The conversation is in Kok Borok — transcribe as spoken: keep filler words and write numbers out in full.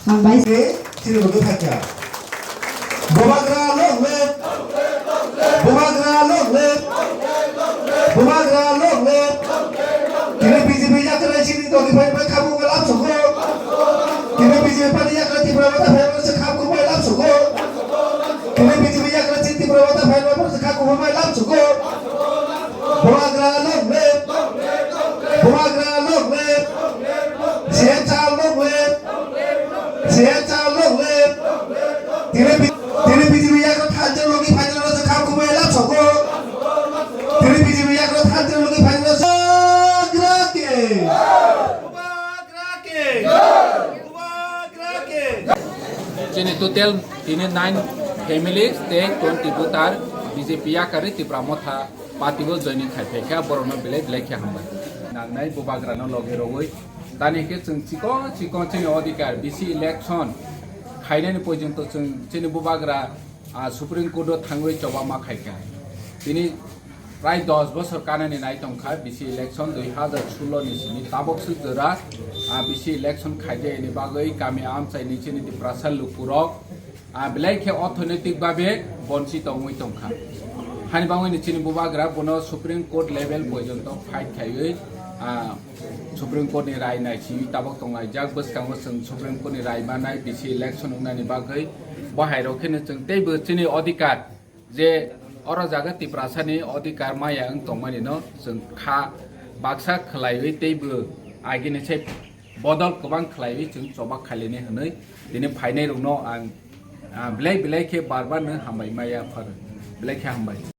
Hambai. Chini bo khe thakya. Bubagra long live! Bubagra long live! Bubagra long live! Tini B J P yakra chini dogwi phai bai khamu lam sokho. Tini B J P pani yakra Tipra Motha phai bai khamu bai lam sokho. Tini B J P yakra chini Tipra Motha phai bai khamu bai lam sokho. Bubagra long live! Bubagra long live! C M sir long live! C M sir long live! Tini bi-, tini B J P yakra thanjak logi phainai rok kha kumui lam sokho. Tini B J P yakra thanjak logi phainai rok Bubagra ke! Bubagra ke! Bubagra ke! Chini total tini nine families tei twenty voter B J P yakarwi Tipra Motha party o joining khai phaikha, borokno belai belai khe hambai. Nangnai Bubagrano logi rogwi tani khe chwng chikon chikon chini odhikar B C election khainani porjonto chwng chini Bubagra, ah, Supreme Court o thangwi choba ma khaikha. Tini prai dos bosor kanani nai tongkha B C election dui hazar sullo ni simi tabok swk jora, ah, B C election khaijayani bagwi kami amchaini chini Tiprasa lukurok, ah, belai khe orthonoitik babe bonchi tongwi tongkha. Hani bagwini chini Bubagra bono Supreme Court level porjonto fight khaiwi, ah, Supreme Court ni rai naisingwi tabok tonglaijak. Bwskango chwng Supreme Court ni rai manai B C election wngnani bagwi bo hai rok kheno chwng teibo chini odhikar je oro jaga Tiprasani odhikar maya wng tongmani no chwng kha baksa khwlaiwi teibo agini se bodol kwbang khwlaiwi chwng choba khailini hwnwi tini phainai rokno ang, ah, belai belai khe bar bar no hambai maya phar belai khe hambai.